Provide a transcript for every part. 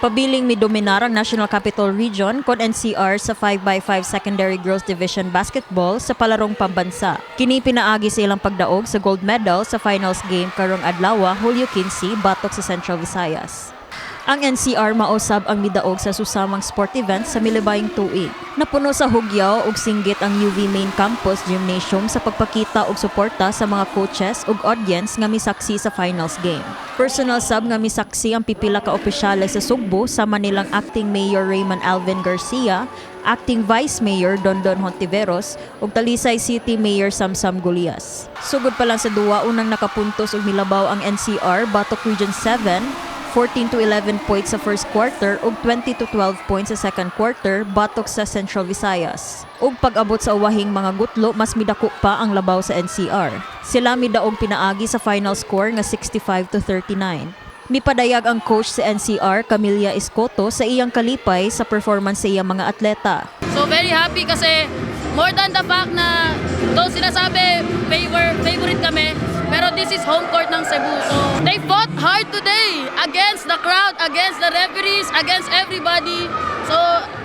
Pabiling midominar ang National Capital Region kon NCR sa 5x5 Secondary Girls Division Basketball sa Palarong Pambansa. Kini pinaagi sa ilang pagdaog sa gold medal sa finals game karong adlaw, Hulyo 15, batok sa Central Visayas. Ang NCR mao sab ang midaog sa susamang sport event sa milibayng tuig. Napuno sa hugyaw ug singgit ang UV Main Campus Gymnasium sa pagpakita og suporta sa mga coaches ug audience nga misaksi sa finals game. Personal sab nga misaksi ang pipila ka opisyales sa Sugbo sama nilang Acting Mayor Raymond Alvin Garcia, Acting Vice Mayor Dondon Hontiveros ug Talisay City Mayor Samsam Gullas. Sugod pa lang sa duwa, unang nakapuntos ug milabaw ang NCR batok Region 7, 14-11 points sa first quarter ug 20-12 points sa second quarter batok sa Central Visayas. Ug pag-abot sa uwahing mga gutlo, mas midako pa ang labaw sa NCR. Sila midaog pinaagi sa final score nga 65-39. Mipadayag ang coach sa NCR, Camilla Escoto, sa iyang kalipay sa performance sa iyang mga atleta. So very happy kasi more than the fact na though sinasabi favorite kami, pero this is home court ng Cebu. So they fought hard today against the crowd, against the referees, against everybody. So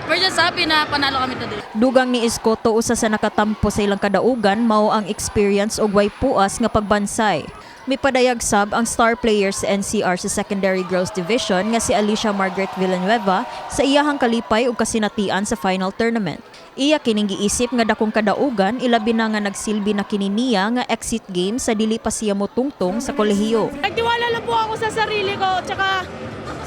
we're just happy na panalo kami today. Dugang ni Escoto, usa sa nakatampo sa ilang kadaugan mao ang experience ug way puas nga pagbansay. Mipadayag sab ang star player sa NCR sa Secondary Girls Division nga si Alicia Margaret Villanueva sa iyahang kalipay ug kasinatian sa final tournament. Iya kining giisip nga dakong kadaugan, ilabi na nga nagsilbi na kini niya nga exit game sa dili pa siya motungtong sa kolehiyo. Nagtiwala lang po ako sa sarili ko. Tsaka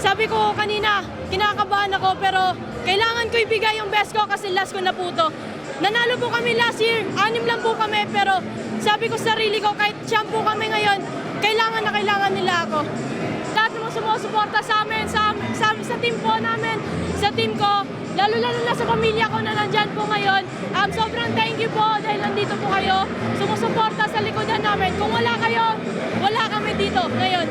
sabi ko kanina, kinakabahan ako pero kailangan ko ibigay yung best ko kasi last ko na po to. Nanalo po kami last year, anim lang po kami, pero sabi ko sa sarili ko, kahit siyam po kami ngayon, kailangan na kailangan nila ako. Lahat ng mga sumusuporta sa amin, sa team po namin, sa team ko, lalo-lalo na sa pamilya ko na nandyan po ngayon. Sobrang thank you po dahil nandito po kayo, sumusuporta sa likodan namin. Kung wala kayo, wala kami dito ngayon.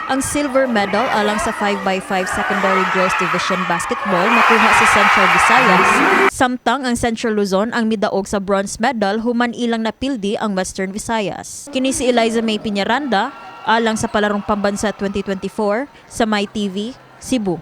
Ang silver medal alang sa 5x5 Secondary Girls Division Basketball nakuha sa Central Visayas, samtang ang Central Luzon ang midaog sa bronze medal human ilang napildi ang Western Visayas. Kini si Eliza May Piñaranda alang sa Palarong Pambansa 2024 sa MyTV, Cebu.